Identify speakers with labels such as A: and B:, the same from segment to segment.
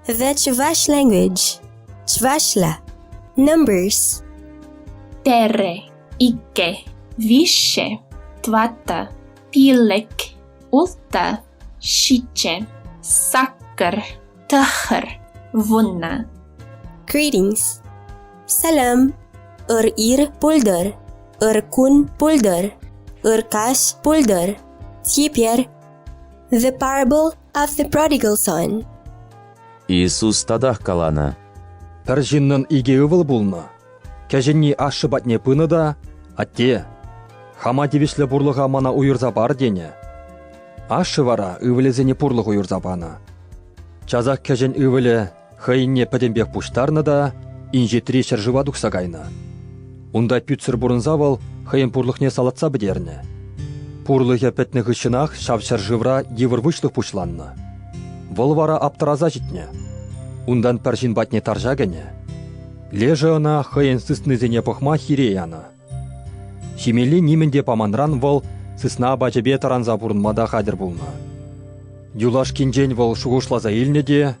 A: The Chuvash language. Chuvashla. Numbers.
B: Пӗрре, иккӗ, виҫҫӗ, тӑваттӑ, пилӗк, улттӑ, ҫиччӗ, саккӑр, тӑхӑр, вуннӑ.
A: Greetings. Салам. Ыр ир пултӑр. Ыр кун пултӑр. Ыр каҫ пултӑр. Теперь The Parable of the Prodigal Son.
C: Иисус татах каланӑ:
D: Пӗр ҫыннӑн икӗ ывӑл пулнӑ. Кӗҫӗнни ашшӗ патне пынӑ та: «Атте, хама тивӗҫлӗ пурлӑха мана уйӑрса пар», тенӗ. Ашшӗ вара ывӑлӗсене пурлӑх уйӑрса панӑ. Часах кӗҫӗн ывӑлӗ хӑйӗнне пӗтӗмпех пуҫтарнӑ та инҫетри ҫӗршыва тухса кайнӑ. Унта пӳтсӗр пурӑнса вӑл хӑйӗн пурлӑхне салатса пӗтернӗ. Пурлӑхӗ пӗтнӗ хыҫҫӑнах ҫав ҫӗршывра йывӑр выҫлӑх пуҫланнӑ. Вӑл вара аптӑраса ҫитнӗ. Унтан пӗр ҫын патне тарҫа кӗнӗ. Лешӗ ӑна хӑйӗн сыснисене пӑхма хире янӑ. Ҫимелли нимӗн те паманран вӑл сысна апачӗпе тӑранса пурӑнма та хатӗр пулнӑ. Юлашкинчен вӑл шухӑшласа илнӗ те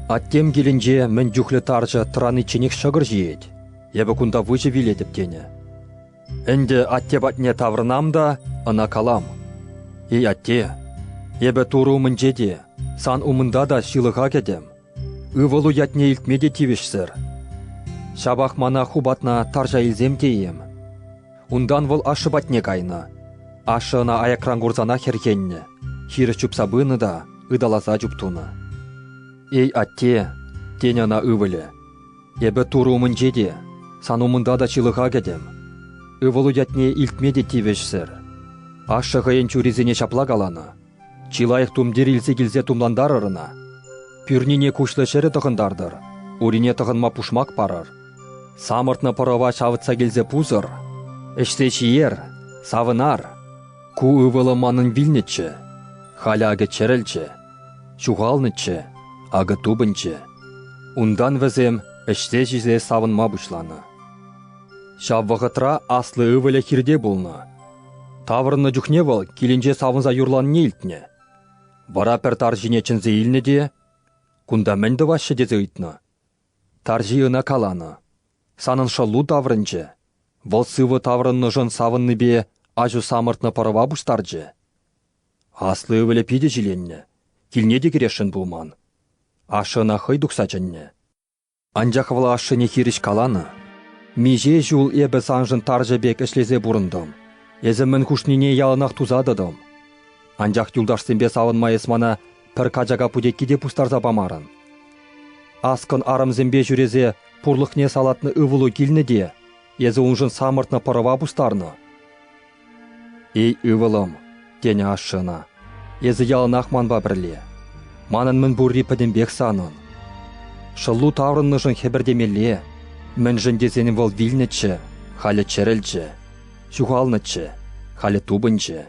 D: аттем килӗнче мӗн чухлӗ тарҫӑ тӑраничченех ҫӑкӑр ҫиет, эпӗ кунта выҫӑ вилетӗп тенӗ. Ӗнтӗ атте патне таврӑнам та ӑна калам: «Эй, атте, эпӗ Турӑ умӗнче те, сан умӑнта та ҫылӑха кӗтӗм. Ывӑлу ятне илтме те тивӗҫсӗр. Ҫапах мана ху патна тарҫа илсем теем». Унтан вӑл ашшӗ патне кайнӑ. Ашшӗ ӑна аякран курсанах хӗрхеннӗ, хирӗҫ чупса пынӑ та ыталаса чуптунӑ. «Эй, атте!» тенӗ ӑна ывӑлӗ. «Эпӗ Турӑ умӗнче те, сан умӑнта та ҫылӑха кӗтӗм. Ывӑлу ятне илтме те тивӗҫсӗр». Ашшӗ хӑйӗн чурисене ҫапла каланӑ: «Чи лайӑх тумтир илсе килсе тумлантарӑр ӑна. Пӳрнине куҫлӑ ҫӗрӗ тӑхӑнтартӑр, урине тӑхӑнма пушмак парӑр. Самӑртнӑ пӑрӑва ҫавӑтса килсе пусӑр, ӗҫсе ҫиер, савӑнар. Ку ывӑлӑм манӑн вилнӗччӗ, халӗ акӑ чӗрӗлчӗ, ҫухалнӑччӗ, акӑ тупӑнчӗ». Унтан вӗсем ӗҫсе-ҫисе савӑнма пуҫланӑ. Ҫав вӑхӑтра аслӑ ывӑлӗ хирте пулнӑ. Таврӑннӑ чухне вӑл килӗнче савӑнса юрланине илтнӗ. Вара пӗр тарҫине чӗнсе илнӗ те кунта мӗн тӑваҫҫӗ тесе ыйтнӑ. Тарҫи ӑна каланӑ: «Санӑн шӑллу таврӑнчӗ. Вӑл сывӑ таврӑннӑшӑн савӑннипе аҫу самӑртнӑ пӑрӑва пуҫтарчӗ». Аслӑ ывӑлӗ питӗ ҫиленнӗ, килне те кӗресшӗн пулман. Ашшӗ ӑна хӑй тухса чӗннӗ. Анчах вӑл ашшӗне хирӗҫ каланӑ: «Миҫе ҫул эпӗ саншӑн тарҫӑ пек ӗҫлесе пурӑнтӑм, эсӗ мӗн хушнине яланах туса тӑтӑм. Анчах юлташсемпе савӑнма эс мана пӗр качака путекки те пустарса памарӑн. Аскӑн арӑмсемпе ҫӳресе пурлӑхне салатнӑ ывӑлу килнӗ те эсӗ уншӑн самӑртнӑ пӑрӑва пустарнӑ. «Эй, ывӑлӑм, тенӗ ашшӗ ӑна, эсӗ яланах манпа пӗрле. Манӑн мӗн пурри пӗтӗмпех санӑн. Шӑллу таврӑннӑшӑн хӗпӗртемелле, мӗншӗн тесен вӑл вилнӗччӗ, халӗ чӗрӗлчӗ, ҫухалнӑччӗ, халӗ тупӑнчӗ.